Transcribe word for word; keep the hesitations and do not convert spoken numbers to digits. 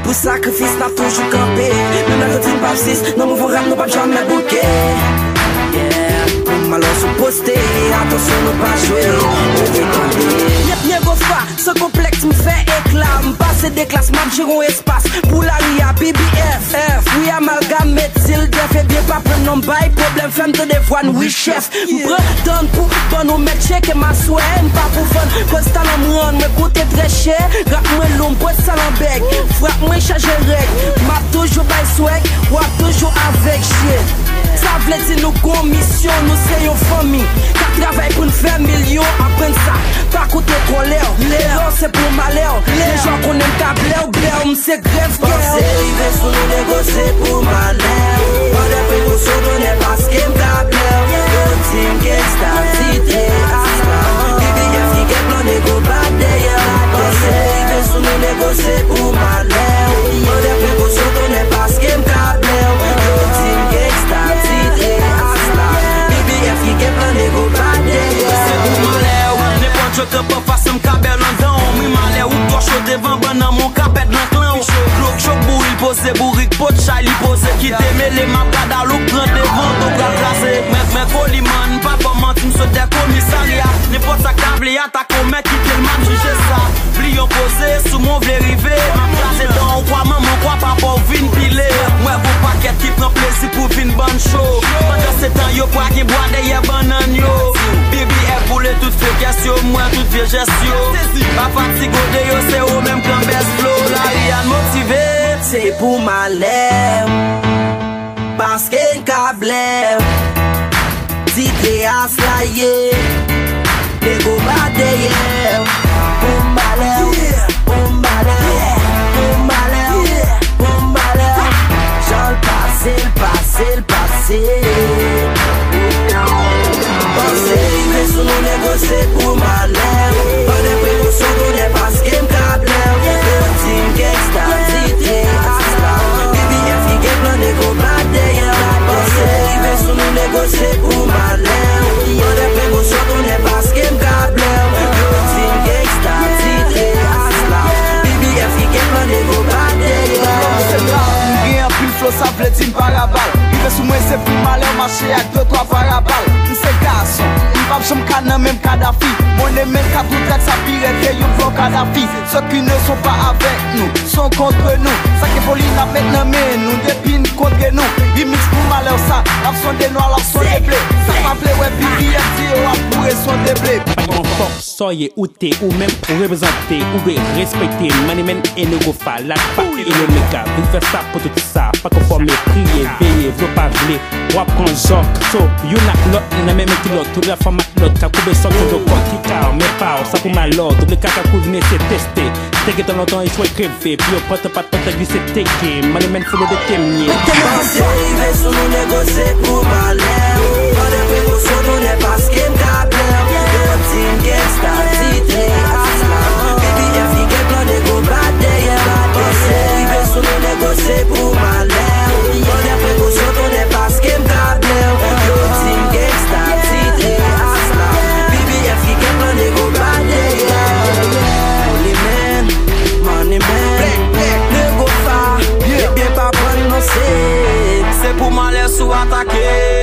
Pou sakrifis n ap toujou kanpe. Menm lè yo di n p ap sis, nan mouvman rap nou p ap janmen bouke. Yeah. Pou malè sou poste, atansyon nou pa jwe. Ou vin tande. Yep, Nego Fa, san konplèks m fè ekla. M pase de klas, m ap jere yon espas. Pou lari a, B B F, F, wi, amalgam, met zil, dèf, ebyen pa pran non bay pwoblèm, fè m tande vwa n, wi, chèf. M pran tan pou ban nou mèt tcheke m aswè, m pa pou vann, koz talan m rann mwen koute trè chè. Rap mwen lou, m pwès talan bèg, frap mwen chaje règ. M ap toujou bay swag, w ap toujou avèg, shit. Sa vle di nou gon misyon, nou se yon fanmi k ap travay pou n fè milyon, aprann sa, pa koute kòlè w. Erè w se pou malè w, deja w konnen m ka blè w, blè w, m se grèv kè w. Panse rive sou nou, Nego, se pou malè w. Pran de prekosyon, tonnè, paske m ka blè w. Yo di m gangsta, titre asla. B B F ki gen plan, Nego bat dèyè w. Panse rive sou nou, Nego, se pou malè w. Pran de prekosyon, tonnè, paske m ka blè w. Yo di m gangsta, titre asla. B B F ki gen plan, Nego bat dèyè w. Se pou malè w. Nenpòt yo kanpe anfas, m ka bè w nan dan w. M ri malè w, ou twò cho devan bann nan, men w ka pèd nan klan w. Glok chòk bouri, l poze bourik, pot chay li poze, kite mele, m ap gad alouk pran devan, to pral kraze. Mwen, mwen Koliman, pa fè manti, m sot dè komisarya. Nenpòt sa k ta vle atake w, mèt kite l, m ap jije sa. Bliye w poze, sou mwen w vle rive, m ap kraze dan w, kwa manman w, kwa papa w vin pile. Mwen gon pakèt ki pran plezi pou vin bann cho. Pandansetan, yo pral gen bwa dèyè bannann yo. B B F boule tout fekès yo, m wè tout vye jès yo. Pa fatige w de yo, se ou menm k nan bèz flo. Lari a n motive. Se pou malè w, paske n ka blè w. Titre asla ye, Nego bat dèyè w. Pou malè w, pou malè w, pou malè w, pou malè w. Jan l pase, l pase, l pase. Panse rive sou nou, Nego, se pou malè w. Pran de prekosyon, tonnè, paske m ka blè w. Yo di m gangsta, titre asla. B B F ki gen plan, Nego bat dèyè w. Panse rive sou nou, Nego, se pou malè w. Pran de prekosyon, tonnè, paske m ka blè w. Yo di m gangsta, titre asla. B B F ki gen plan, Nego bat dèyè w. M gen anpil flo, sa vle di m parabal. Rive sou mwen, se pou malè w, mache ak de twa parabal. M se gason, m p ap janm ka nan menm Kadafi. Mwen e men ka tou trèt, sa pi rèd ke yon vlò Kadafi. Ceux qui ne sont pas avec nous sont contre nous. Sa ke foli n ap met nan men nou depi n kontre nou. Remix pou malè w sa, n ap sonde nwa, l ap sonde ble. Sa pa vle wè B B F di yo ap boure sonde ble. Yon fòk sòye ou te ou menm ou reprezante, ou dwe respekte Money Man e Nego Fa, la pa e Omega. Vin fè sa pou tout sa, pa konfòme, priye, veye, vle w pa vle, w ap pran jòk. So, youn ak lòt, nan menm kilòt, tout la fanm ak lòt, ka koube sòk, koube kòt, ki ka men pa w, sa pou malè w, double kaka kouzine se teste. Te gentan lontan echwe kreve, pi yo pòt pa t pòt glise teke, Money Man folo de temye. Panse rive sou nou, Nego, se pou malè w. Pran de prekosyon, tonnè, paske m ka blè w. Yo di m gangsta, titre asla. B B F ki gen plan, Nego bat dèyè w. Panse rive sou nou, Nego, se pou malè w. Pran de prekosyon, tonnè, paske m ka blè w. Yo di m gangsta, titre asla. B B F ki gen plan, Nego bat dèyè w. Holy Man, Money Man, Nego Fa, ebyen pa prann non se. Se pou malè w atake.